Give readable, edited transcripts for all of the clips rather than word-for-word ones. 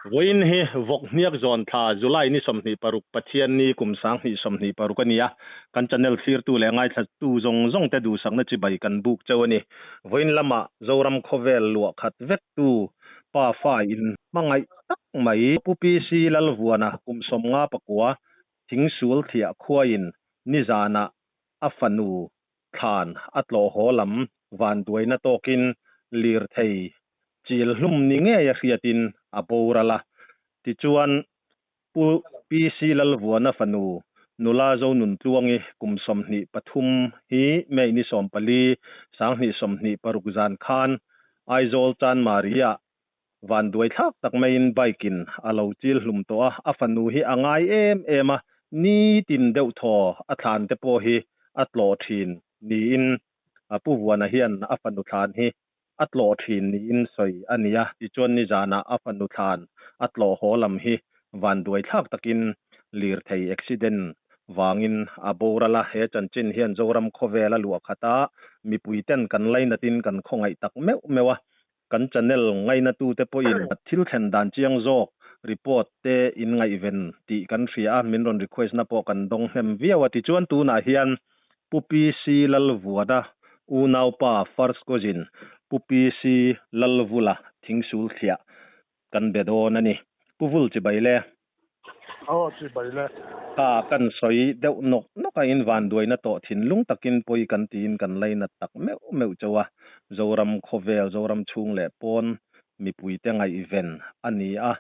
Vawiin hi vawk hniak zawn thla July ni 26 Pathianni kum 2026 a ni a, kan channel thlirtu leh ngaithlatu zawng zawng te duhsakna chibai kan buk cheu a ni. Vawiin lamah Zoram khawvel luah khat vektu pa fa in hmangaih tak mai Pu PC Lalvuana kum 59 Thingsul thliah khuaiin nizanah a fanu thlan a tlawh haw lam vanduaina tawkin lirthei chil hlum ni ngei a hriatin a boral a. Tichuan, Pu PC Lalvuana fanu nula Zonuntluangi kum 23 hi May ni 14, 2026 zan khan Aizawl Chanmari-ah vanduai thlak tak maiin bike-in a lo chil hlum tawh a, a fanu hi a ngai em em a, nitin deuh thaw a thlan te pawh hi a tlawh thin niin Pu Vuana hian a fanu thlan hi a tlawh thin niin sawi a ni a, tichuan nizanah a fanu thlan a tlawh haw lam hi vanduai thlak takin lirthei accident vangin a boral a, he chanchin hian Zoram khawvel a luah khat a, mipuiten kan lainatin kan khawngaih tak meuh meuh a, Kan channel ngainatute pawhin thil thlen dan chiang zawk report te in ngaihven tih kan hria a, min rawn request na pawh kan dawng hnem viau a. Tichuan tunah hian Pu PC Lalvuana unaupa first cousin Pu PC Lalvula Thingsul thliah kan be dawn a ni. Pu Vul chibai le. Aw chibai le. Kha kan sawi deuh nawk nawk a in vanduaina tawh thinlung takin pawi kan tiin kan lainat tak meuh meuh chauh a. Zoram khawvel, Zoram chhung leh pawn mipuite ngaihven a ni a.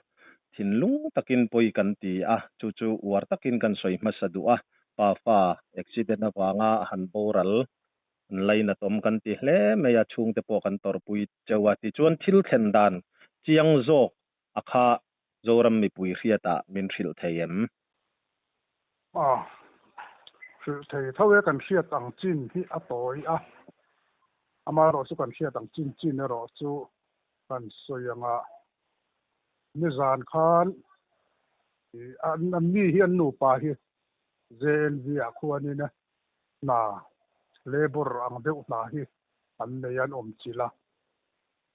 Thinlung takin pawi kan ti a, chu chu uar takin kan sawi hmasa duh a. Pafa accident avanga han boral an lainat awm kan ti hle mai a, chhungte pawh kan tawrhpui chauh a. Tichuan thil thlen dan chiang zawk a kha Zoram mipui hriatah min hrilh thei em? A hrilh thei tho e, kan hriat ang chin hi a tawi a, amaherawh chu kan hriat ang chin chin erawh chu kan sawi ang a, nizan khan an mi hi an nupa hi JNV ah khuanin hna labour ang deuh hna hi an nei an awm chilh a,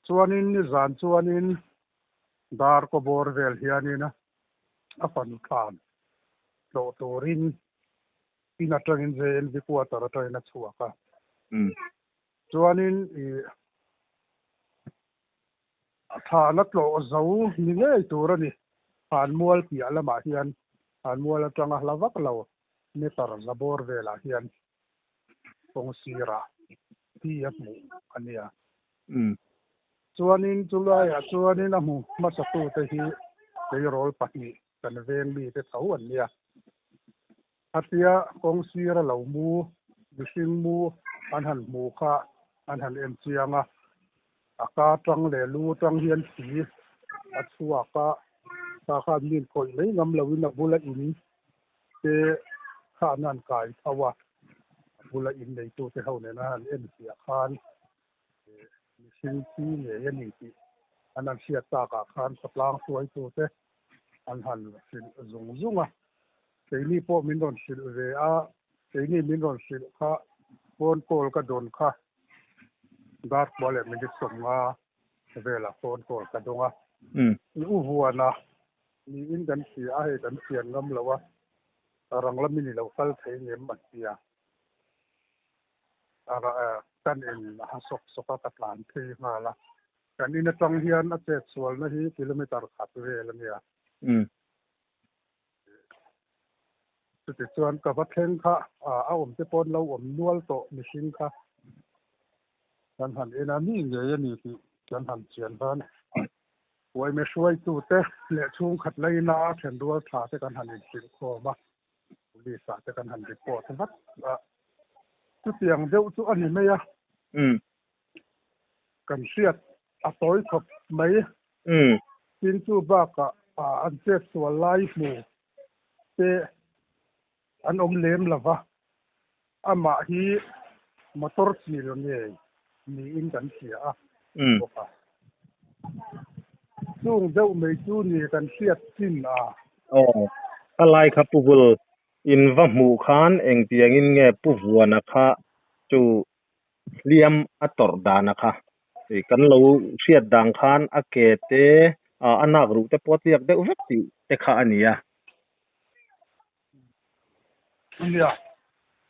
Chuanin nizan chuanin dar kaw bawr vel hianin a fanu thlan tlawh turin in atangin JNV quarter atangin a chhuak a. Chuanin ih a thlan a tlawh zo ni ngei tur a ni. Thlanmual piah lamah hian thlanmual atanga hla vak lo meter za bawr velah hian kawng sirah thi a hmuh a nia. Chuanin chulaiah chuanin a hmu hmasatute hi tleirawl pahnih kan veng mite tho an nia. Khatia kawng sira lo mu, mihring mu an han hmu kha an han en chiang a, a ka tang leh lu tang hian thi a chhuak a, kha khan min khawih mai ngam loin a bula in te khan an kai tho a, a bula in neitute ho nena han en fiah khan mihring thi ngei a ni tih an han hriat takah khan khawtlang hruaitute an han hrilh zung zung a. Keini pawh min rawn hrilh ve a, keini min rawn hrilh kha phone call ka dawn kha dar kua leh minute 50 velah phone call ka dawng a. I u vuana niin kan hria a, hei kan chian ngam lo a, rang lamin i lo kal thei ngem an ti a. Kan in a ha sawk sawk a, ka tlan phei nghal a. Kan in atang hian a chet sualna hi kilometer khat vel a nia. Chutichuan ka va thleng kha a awm te pawn lo awm nual tawh mihring kha kan han en a, mi ngei a ni tih kan han chian khan uaime hruaitute leh chhungkhat laina thenrual tha te kan han inhrilh khawm a. Police ah te kan han report vat a, chutiang deuh chu a ni mai a. Kan hriat a tawi khawp mai. Tin chu bakah an chet sual lai hmu te an awm lem lo va, amah hi motor chil ngei niin kan hria a bawk a. Chung deuh mai chu ni kan hriat chin a. Aw, ka lai kha Pu Vul in va hmuh khan engtiangin nge Pu Vuana kha chu hliam a tawrh dana kha kan lo hriat dan khan a ke te a nak ruh te pawh a tliak deuh vek tih te kha a ni a. Nia,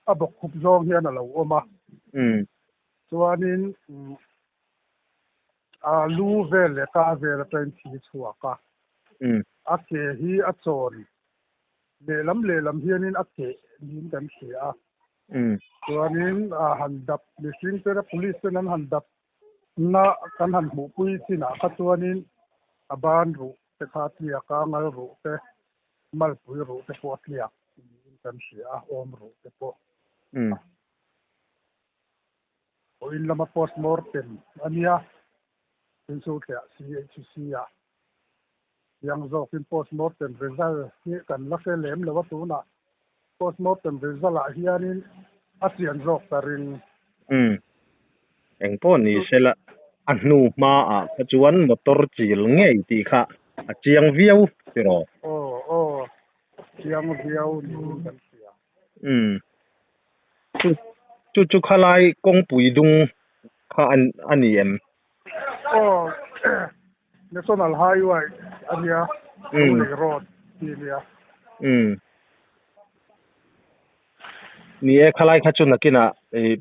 a bawk khup zawng hian a lo awm a. Chuanin a lu vel leh ka vel atangin thi chhuak a. A ke hi a chawn lehlam lehlam hianin a keh niin kan hria a. Chuanin han dap mihring tena police ten an han dap na kan han hmuhpui chinah kha chuanin a ban ruh te kha a tliak a, ngal ruh te, malpui ruh te pawh a tliak niin kan hria a, awm ruh te pawh. Vawiin lama postmortem a nia, Tinsuthliah CHC-ah chiang zawkin postmortem result hi kan la hre lem lo a, tunah postmortem result-ah hianin a chian zawk ta ring. Umm. Eng pawh ni sela, a hnu hmaah kha chuan motor chil ngei tih kha a chiang viau tiraw? Aw, aw, chiang viau niin kan hria. Umm. Chu chu chu khalai kawngpui dung kha a ni em? Aw, National Highway a nia, Lunglei Road tih a nia. Umm. Ni e, khalai kha chu nakinah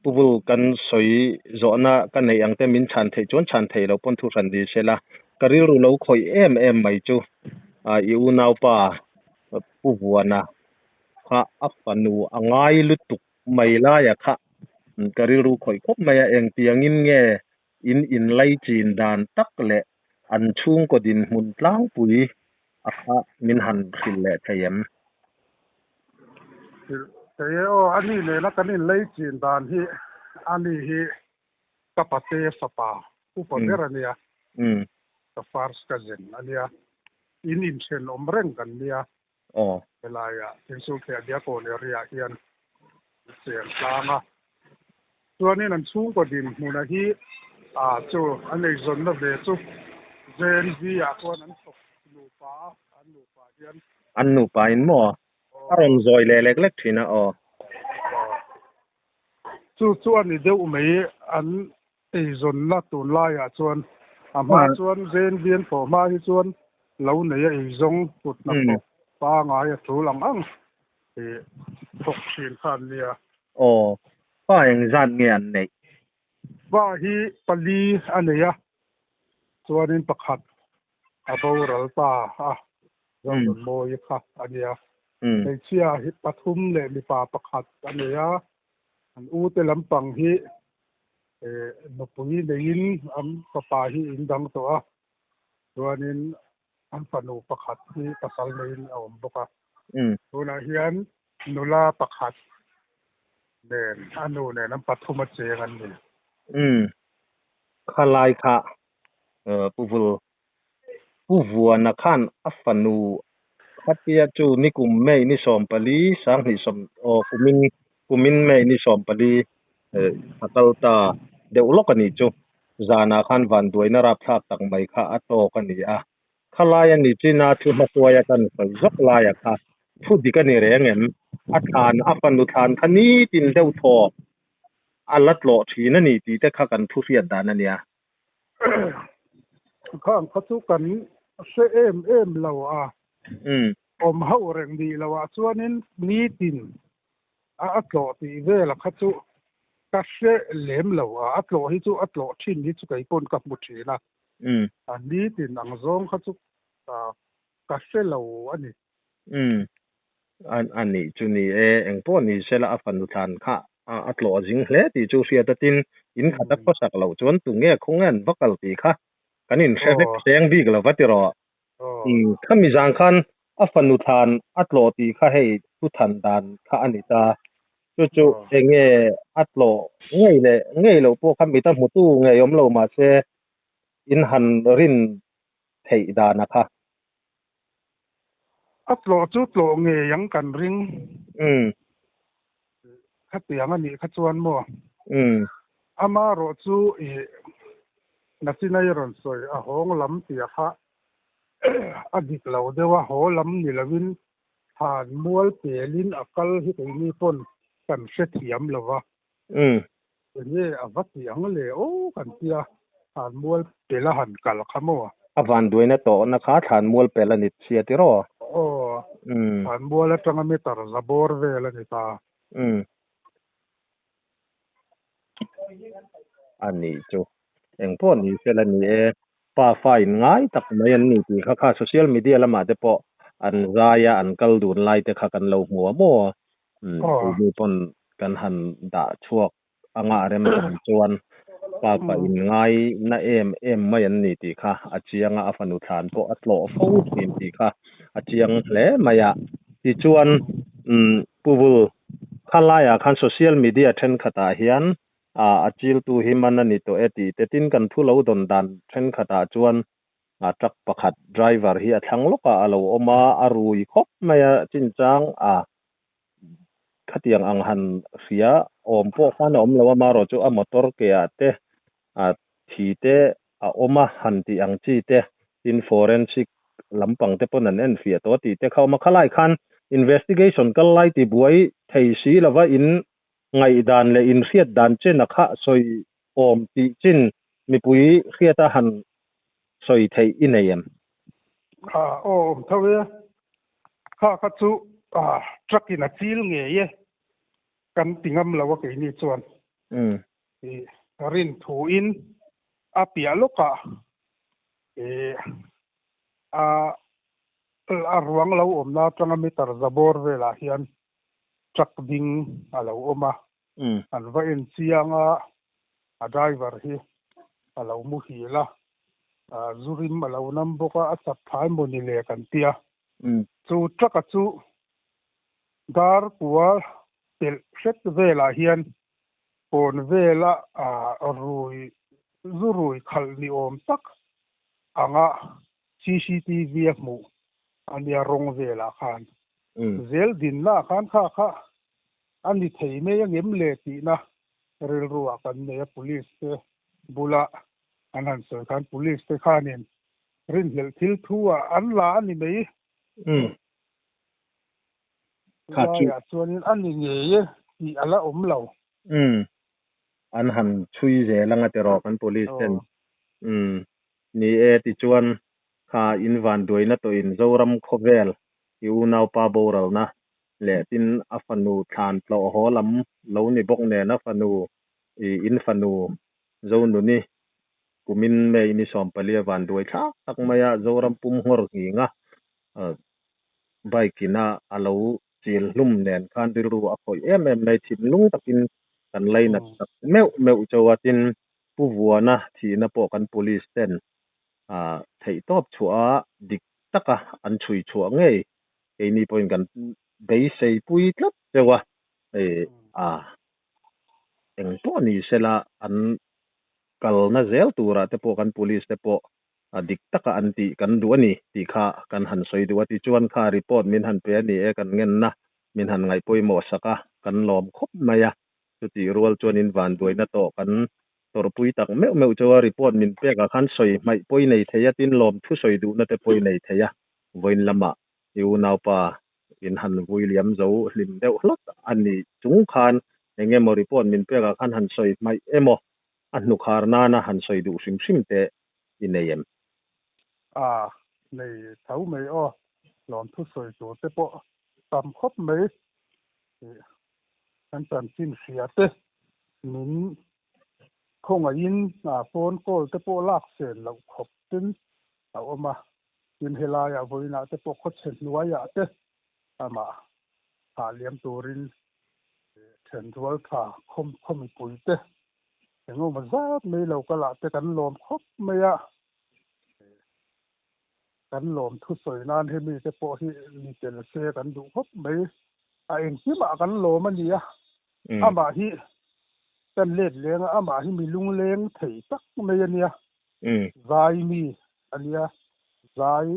Pu Vul kan sawi zawhna ka neih ang te min chhan theih chuan chhan theih loh pawn thu hran ni se la, ka rilru lo khawih em em mai chu i unaupa Pu Vuana kha a fanu a ngai lutuk mai laia kha ka rilru khawih khawp mai a, engtiangin nge in inlaichin dan tak leh an chhungkaw dinhmun tlangpui a kha min han hrilh leh thei em? Hrilh thei e aw, a ni nena kan inlaichin dan hi a ni hi ka pate fapa upa ber a nia, ka first cousin a nia, in inthenawm reng kan nia. Aw. Helaiah Tinsulthliah Diakon area ah hian cheng tlang a. Chuanin an chhungkaw dinhmuna hi ah chu an eizawnna ve chu JNV ah chuan an thawk nupa a, an nupa hian. An nupa in maw? A rawn zawi leh lek lek thin a aw. Aw. Chu chu a ni deuh mai an Eizawnna tunlaiah chuan a hma chuan JNV an thawh hma hi chuan lo nei a eizawng kut hnathawk pangai a tul ang ang tih thawk thin kha an nia. Aw, pa engzat nge an neih? Pa hi pali a nei a, chuanin pakhat a boral ta a, Zonunmawii kha a nia. Hmeichhia hi pathum leh mipa pakhat a nei a, an ute lampang hi Nupui neiin an fapa hi in dang tawh a, chuanin an fanu pakhat hi pasal neiin a awm bawk a. Tunah hian nula pakhat nen a nu nen an pathum a cheng an ni. Umm, khalai kha Pu Vul, Pu Vuana khan a fanu khatia chu nikum May ni 14 20 aw kumin kumin May ni 14 a kal ta deuh lawk a nih chu. Zanah khan vanduaina rapthlak tak mai kha a tawk a ni a. Khalai a ni china thu hmasuaia kan sawi zawk laia kha thu dik a ni reng em? A thlan a fanu thlan kha nitin deuh thaw a la tlawh thin a ni tih te kha kan thu hriat dan a nia. Khang kha chu kan hre em em lo a, awm hauh reng nih loh ah chuanin nitin a a tlawh tih vel a kha chu ka hre lem lo a, a tlawh hi chu a tlawh thin hi chu kei pawn ka hmu thin a, a nitin ang zawng kha chu ka hre lo a ni. A nih chu ni e, engpawh ni sela a fanu thlan kha a tlawh zing hle tih chu hriat atin in khat a khawsak loh chuan tunge khawnge an va kal tih kha kan inhre vek seng bik lo va ti rawh. Khami zang khan a fanu thlan a tlawh tih kha hei thu than dan kha a ni ta. Chu chu enge a tlawh ngei leh ngei loh pawh kha mit a hmutu ngei awm lo mahse in han rin theih dan a kha. A tlawh chu tlawh ngei ang kan ring. Umm. Khatiang a nih kha chuan maw? Umm. Amarawh chu i Nachinai rawn sawi a hawng lam tia kha a dik lo deuh a, haw lam ni loin thlan mual pelin a kal hi keini pawn kan hrethiam lo va. Umm. Enge a va ti ang le aw kan tia thlan mual pela han kal kha maw? A vanduaina tawhna kha thlanmual pel a ni sia tiraw? Aw, thlanmual atanga meter za bawr vel a ni ta. Umm. A nih chu. Engpawh ni sela ni e, pa fa in ngai tak mai an ni tih kha kha social media lamah te pawh an zai a, an kal dun lai te kha kan lo hmu a maw? Umm, keini pawn kan han dah chhuak anga a rem chan chuan pa pa in ngai na em em mai an ni tih kha a chiang a, a fanu thlan pawh a tlawh fo thin tih kha a chiang hle mai a. Tichuan, umm, Pu Vul, khalaiah khan social media thenkhatah hian a chiltu hi man a ni tawh e tih te tin kan thu lo dawn dan thenkhatah chuan truck pakhat driver hi a thlang lawkah a lo awm a, a rui khawp mai a chinchang a. Khatiang ang han hria awm pawh khan a awm lo a, marawh chu a motor ke ah te a thi te a awm a han tih ang chi te, tin forensic lampang te pawn an enfiah tawh a tih te kha a awm a, khalai khan investigation kal lai ti buai thei si lova in ngaihdan leh in hriat dan chen a kha sawi awm tih chin mipui hriata han sawi theih i nei em? Aw awm tho e. Kha kha chu truck in a chil ngei e kan ti ngam lo a keini chuan rin thu in a piah lawkah a a ruang lo awmna atanga meter za bawr velah hian truck ding a lo awm a an va en chiang a a driver hi a lo muhil a zu rim a lo nam bawk a a chak thlai maw ni le kan tia chu truck a chu dar kua pelh hret velah hian pawn vela rui zu rui khalh ni awm tak anga cctv a hmuh ania rawng velah khan zel dinna ah khan kha kha a ni thei mai angem le tihna rilru ah kan nei a police te bula an han sawi khan police te khanin rinhlelh thil thu ah an la a ni mai. Chulaiah chuanin a ni ngei e tih a la awm lo. Umm. An han chhui zel anga tiraw kan police ten. Umm. Ni e tichuan kha in vanduaina tawhin Zoram khawvel i unaupa boralna leh tin a fanu thlan tlawh haw lam lo ni bawk nen a fanu i in fanu Zonuni kumin May ni 14 a vanduai thlak tak mai a Zoram pum nghawr nghing a bike in a a lo chil hlum nen khan rilru a khawih em em mai thinlung takin kan lainat tak meuh meuh chauh a tin Pu Vuana thihna pawh kan police ten theihtawp chhuah a dik taka an chhui chhuah ngei keini pawhin kan beisei pui tlat deuh a, hei a eng pawh ni sela an kalna zel turah te pawh kan police te pawh dik taka an tih kan duh a ni tih kha kan han sawi duh a, tichuan kha report min han pe a ni e kan ngenna min han ngaihpawimawh sak a kan lawm khawp mai a, chutih rual chuanin vanduaina tawh kan tawrhpui tak meuh meuh chu a report min pek ah khan sawi hmaih pawh i nei thei a tin lawm thu sawi duhna te pawh i nei thei a vawiin lamah i unaupa in han vui liam zo hlim deuh hlawt a ni chung khan eng emaw report min pek ah khan han sawi hmaih emaw a hnukhar nana han sawi duh hrim hrim te i nei em? A nei tho mai aw, lawm thu sawi tur te pawh tam khawp mai. Kan chanchin hria te min khawngaihin phone call te pawh lak sen loh khawp ten a awm a, tin helaiah vawiinah te pawh khawchhe hnuaiah te amah thah liam turin thenrual tha khaw mipui te engemaw zat mai lo kalah te kan lawm khawp mai a. Kan lawm thusawi nan hemi te pawh hi ni tel se kan duh khawp mai. A engkimah kan lawm a nia. Amah hi kan let leng a, amah hi mi lungleng thei tak mai a nia. Zai mi a nia. Zai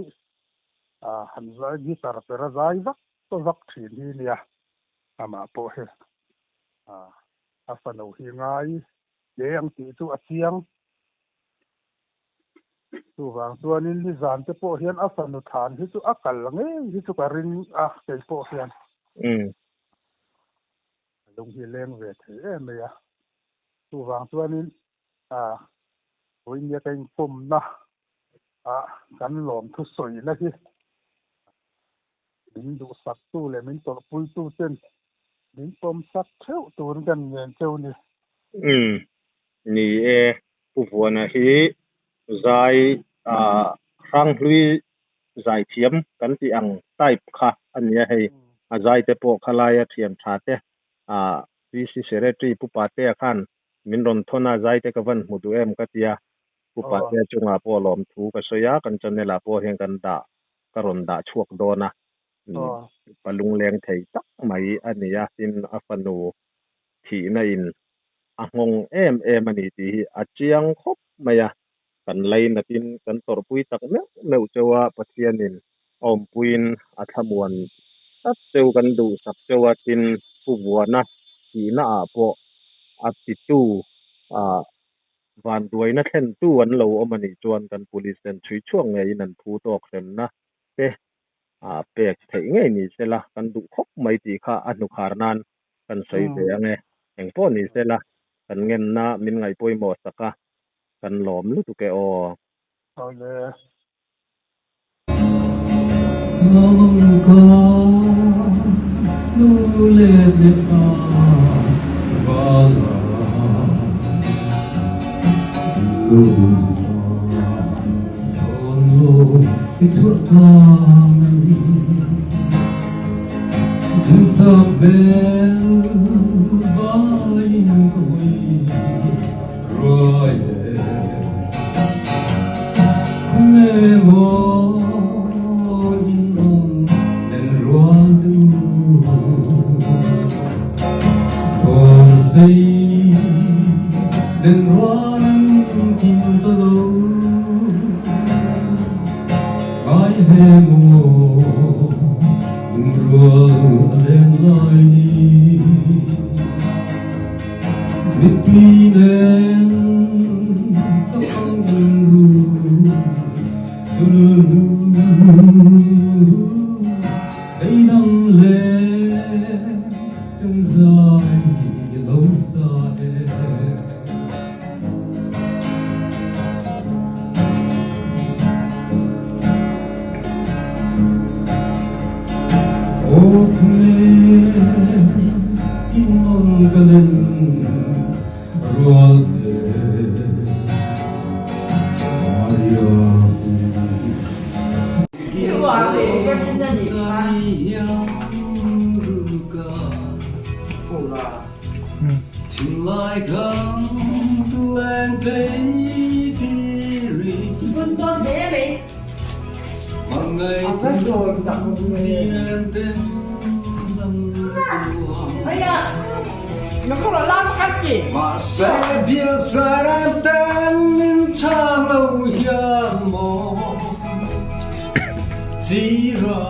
han zai guitar per a zai vak vak thin hi nia. Amah pawh hi a fano hi ngai hle ang tih chu a chiang. Chuvang chuanin nizan te pawh hian a fanu thlan hi chu a kal ngei hi chu ka ring a kei pawh hian. A lung hi leng ve thei em mai a. Chuvang chuanin vawinia ka inpawmna. Ah kan lawmthu sawina hi min duhsaktu leh min tawrhpuitu ten min pawmsak theuh turin kan ngen cheu ni. Umm ni e, Pu Vuana hi zai ah hranghlui zai thiam kan tih ang type kha a nia hei, a zai te pawh khalaia thian tha te ah PC Secretary Pu Patea khan min rawn thawn a zai te ka van hmu duh em ka tia, Pu Patea chungah pawh lawmthu ka sawi a, kan channel ah pawh hian kan dah ka rawn dah chhuak dawn a, pa lungleng thei tak mai a ni a, tin a fanu thihna in a nghawng em em a ni tih hi a chiang khawp mai a, kan lainatin kan tawrhpui tak meuh meuh cheu a, Pathianin a awmpuiin a thlamuan tlat cheu kan duhsak cheu a, tin Pu Vuana thihna ah pawh a titu ah Vanduaina thlentu an lo awm a nih chuan kan police ten chhui chhuak ngeiin an phu tawk hremna te pek theih ngei ni sela kan duh khawp mai tih kha a hnukhar nan kan sawi ve ang e. Engpawh ni sela kan ngenna min ngaihpawimawh sak a, kan lawm lutuk e aw. Awle.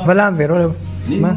Va lam ve rawh lo ma.